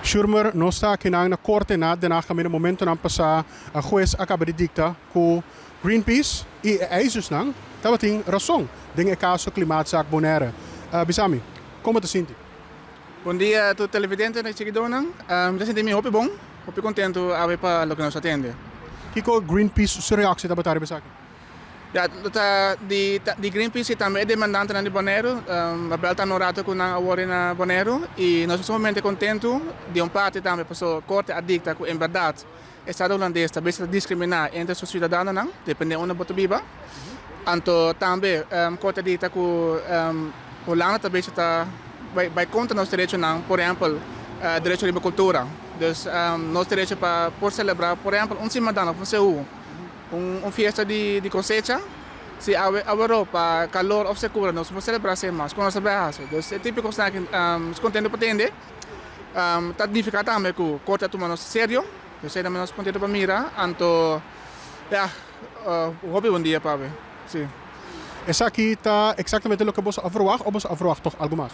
Schurmer, nos ta akinan na korte na Den Haag kaminda momentonan pasá hues a kaba di dikta ku Greenpeace i e eisersnan tabatin rason den e kaso Klimaatzaak Bonaire. Bisa mi, kon bo ta sinti? Bon dia tur televidentenan i siguidónan. Mi ta sinti mi hopi bon, hopi kontentu awe pa loke nos a tende. Kiko Greenpeace su reaksi tabata riba esaki? Ya, lo ta di di Greenpeace i tambe e demandantenan di Boneiru. A bel tambe un rato ku nan a wòrdu na Boneiru i nos ta sumamente kontentu di un parti tambe pasobra korte a dikta ku en bèrdat Estado Hulandes ta bes ta diskriminá entre su siudadanonan depende unda bo ta biba. Anto tambe korte a dikta ku Hulanda ta bes ta bai kontra nos derechonan, por ehèmpel derecho riba kultura. Dus nos derecho pa por selebrá por ehèmpel un simadan òf un seú. Un fiesta di cosecha, si awe aweró pa calor of secura nos por celebra esei mas, con nos ta bay haci? Dus e tipo cosnan aki nos contento pa tende, ta nifica tambe cu Corte a tuma nos serio, dus esei tambe nos contento pa mira, anto ya, hopi bon dia pa awe, si. Esaki ta exactamente loke boso a verwagt of boso a verwagt toch algo mas?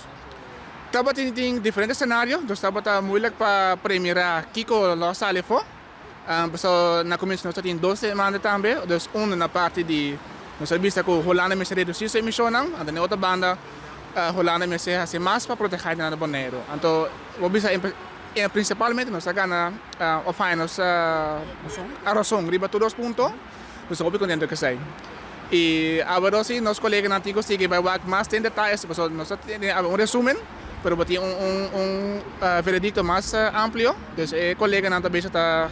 Tabatin tin diferente scenario, dus tabata moeilijk pa premira kico lo a sali afo. Pasobra na comienso nos ta tin dos demanda tambe, dus uno na parti di nos a bisa cu Hulanda mester reduci su emisionnan, anto na e otro banda Hulanda mester haci mas pa proteha e na Boneiru. Anto bo bisa principalmente nos a gana of haya nos razon riba tur dos punto, nos ta hopi contento cu esey. Y awor si nos coleganan tin cu sigui bay wak mas den detayes pasobra nos ta tene un resumen. Pero bo tin un veredicto mas amplio, dus e coleganan ta bisa ta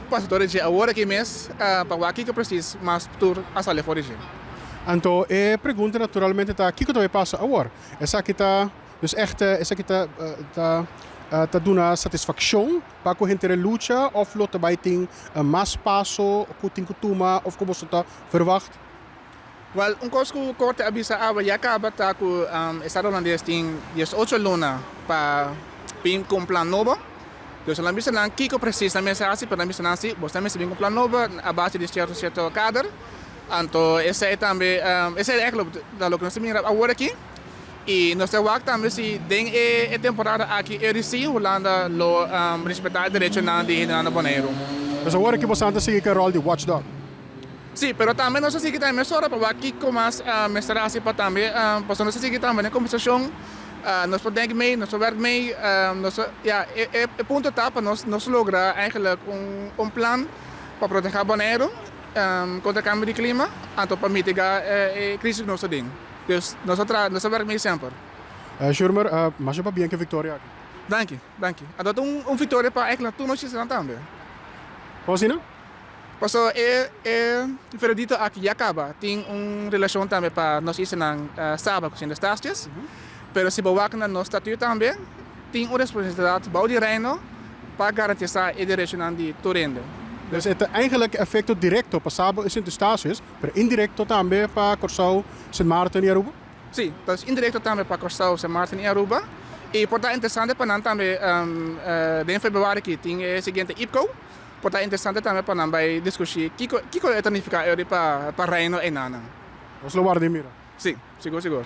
pasa tur dje awor aki mes pa wak kiko precies mas tur a sali for di dje. Anto e pregunta naturalmente ta kiko ta bay pasa awor? Esaki ta dus echt esaki ta ta ta duna satisfaccion pa cu henter e lucha of lo ta bay tin mas paso cu tin cu tuma of cu boso ta verwacht? Wel, un kos ku korte a bisa awe ya kaba ta ku Estado Holandes tin 18 luna pa bin ku un plan nobo. Dus nan bisa nan kiko presis nan mester hasi, pero nan bisa nan si bos ta mester bin ku un plan nobo a base di sierto sierto kader. Anto esei tambe, esei eigenlijk ta loke nos ta mira awor aki. I nos ta wak tambe si den e temporada aki RIC Hulanda lo respetá e derechonan di hendenan na Boneiru. Dus awor aki bosan ta sigui ku e ròl di watchdog? Sí, pero tambe nos a sigui tambe mesora pa wak kiko mas mester hasi pa tambe, pasobra nos a sigui tambe den kombersashon, nos por denk mee, nos por werk mee, nos a, ya, e e punto ta pa nos nos logra eigenlijk un un plan pa proteha Boneiru kontra kambio di klima, anto pa mitiga e krisis ku nos ta den. Dus nos a traha, nos a werk mee semper. Shurmer, masha pabien ku e viktoria aki. Danki, danki. Anto ta un un viktoria pa eigenlijk tur nos islanan tambe. Kon asina? Pasobra e e veredicto aki ya caba tin un relacion tambe pa nos islanan Saba cu Sint Eustatius, pero si bo wak na nos statuut tambe tin un responsabilidad bou di Reino pa garantisa e derechonan di tur hende. Dus e ta eigenlijk efecto directo pa Saba y Sint Eustatius, pero indirecto tambe pa Corsou, Sint Maarten y Aruba? Sí, ta indirecto tambe pa Corsou, Sint Maarten y Aruba. Y por ta interesante pa nan tambe den februari aki tin e siguiente IPCO. Por ta interesante tambe pa nan bai diskushí kiko kiko e ta nifiká eori pa pa Reino enanan. Nos lo warda i mira. Sí, sigur sigur.